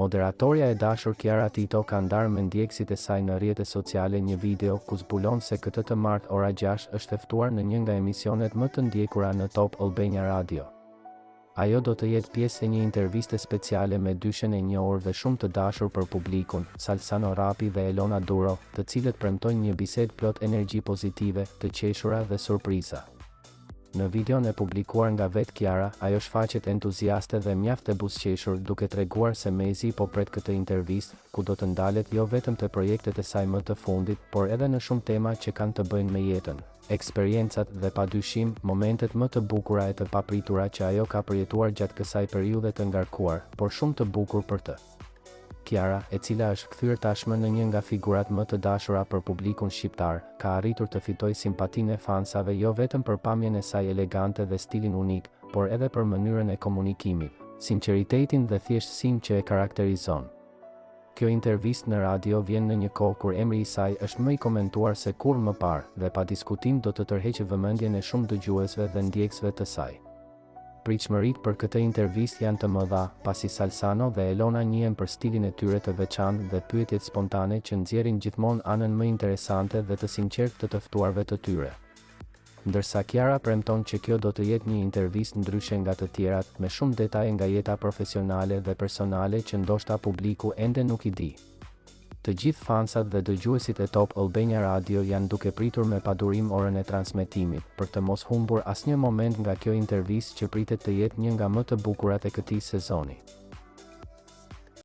Moderatorja e dashur Kiara Tito ka ndarë me ndjekësit e saj në rrjete sociale një video ku zbulon se këtë të martë ora 6 është e ftuar në një nga emisionet më të ndjekura në Top Albania Radio. Ajo do të jetë pjesë e një interviste speciale me dyshen e njohur dhe shumë të dashur për publikun, Salsano Rrapi dhe Elona Duro, të cilët premtojnë një bisedë plot energji pozitive, të qeshura dhe surpriza. Në videon e publikuar nga vetë Kiara, ajo shfaqet entuziaste dhe mjaft e buzëqeshur duke treguar se mezi po pret këtë intervistë, ku do të ndalet jo vetëm te projektet e saj më të fundit, por edhe në shumë tema që kanë të bëjnë me jetën, eksperiencat dhe padyshim, momentet më të bukura e të papritura që ajo ka përjetuar gjatë kësaj periudhe të ngarkuar, por shumë të bukur për të. Kiara, e cila është kthyer tashmë në një nga figurat më të dashura për publikun shqiptar, ka arritur të fitojë simpatinë e fansave jo vetëm për pamjen e saj elegante dhe stilin unik, por edhe për mënyrën e komunikimit, sinqeritetin dhe thjeshtësinë që e karakterizon. Kjo intervistë në radio vjen në një kohë kur emri i saj është më i komentuar se kurrë më parë, dhe padiskutim do të tërheqë vëmendjen e shumë dëgjuesve dhe ndjekësve të saj. Pritshmëritë për këtë intervistë janë të mëdha, pasi Salsano dhe Elona njihen për stilin e tyre të veçantë dhe pyetjet spontane që nxjerrin gjithmonë anën më interesante dhe të sinqertë të të ftuarve të tyre. Ndërsa Kiara premton që kjo do të jetë një intervistë ndryshe nga të tjerat, me shumë detaje nga jeta profesionale dhe personale që ndoshta publiku ende nuk i di. Të gjithë fansat dhe dëgjuesit e Top Albania Radio janë duke pritur me padurim orën e transmetimit, për të mos humbur asnjë moment nga kjo intervistë që pritet të jetë një nga më të bukurat e këtij sezoni.